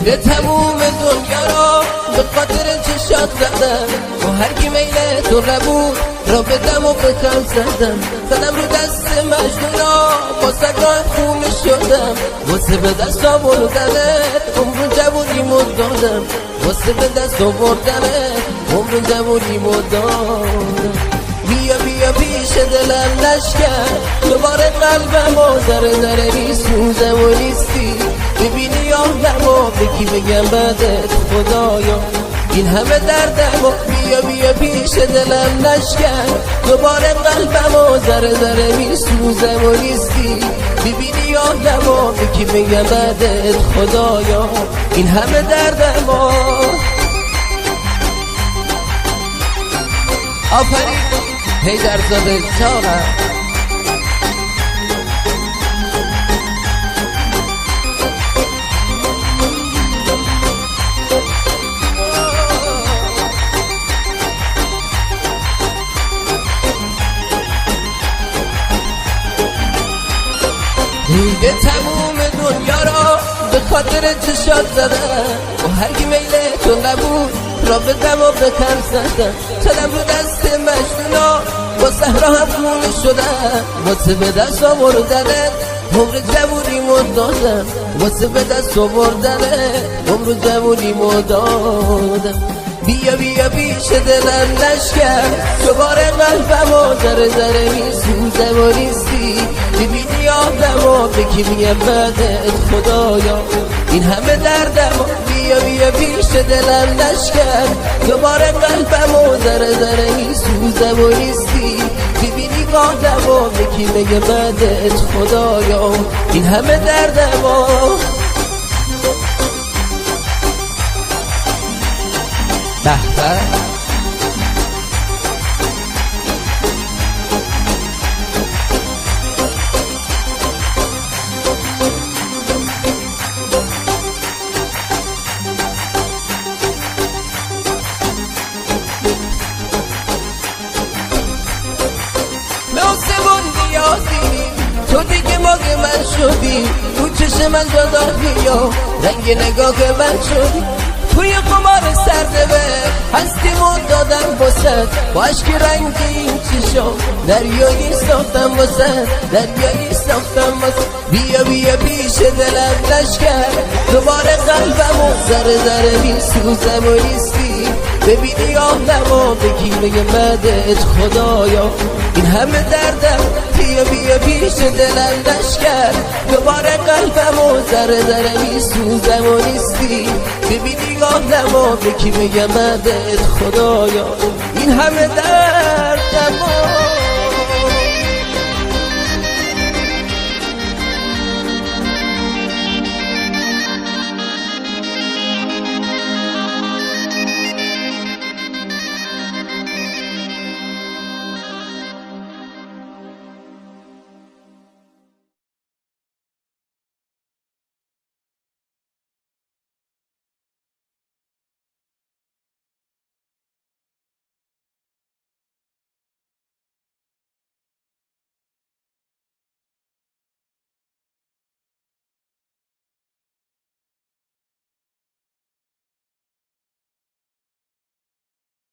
میل تموم دنیا را به خاطر چشات زدم، با هر کی میل تو نبود را به دم و به کم زدم. زدم رو دست مجنونا با سگاه خونه شدم، واسه به دست آوردنت عمر جوونیمو دادم، واسه به دست آوردنت عمر جوونیمو دادم. بیا بیا پیش دلم نشکن، دوباره قلبمو ذره ذره میسوزم و نیستی. ببینی آدمو بگی بگم بعدت خدایا این همه دردمو. بیا بیا پیش دلم نشکن، دوباره قلبمو ذره ذره میسوزم و نیستی. ببینی آدمو بگی بگم بعدت خدایا این همه دردمو. آفرین حیدرزاده جانم. به تموم دنیا را به خاطر چشات زدم، و هر کی میل تو نبود را به دم و به کم زدم. زدم رو دست مجنونا با صحرا هم خونه شدم، واسه به دست آوردنت عمر جوونیمو دادم، واسه به دست آوردنت عمر جوونیمو دادم. بیا بیا پیش دلم نشکن، دوباره قلبمو ذره ذره میسوزم و نیستی. ببینی آدمو بگی میگم بعدت خدایا این همه دردمو. بیا بیا پیش دلم نشکن، دوباره قلبمو ذره ذره میسوزم و نیستی. ببینی آدمو بگی میگم بعدت خدایا این همه دردمو. به به تو دیگه ماگ من شدی، تو چشم من جدا بیا رنگ نگاه من شدی. توی قمار سرده هستیمو دادم واسه، با عشق رنگین چشام دریایی ساختم واسه، دریایی ساختم واسه. بیا بیا پیش دلم نشکن، دوباره قلبمو ذره ذره میسوزم و نیستی. ببینی آدمو بگی بگم بعدت خدایا این همه دردم. بیا بیا پیش دلم نشکن، دوباره قلبمو ذره ذره میسوزم و نیستی. ببینی آدمو بگی بگم بعدت خدایا این همه درد.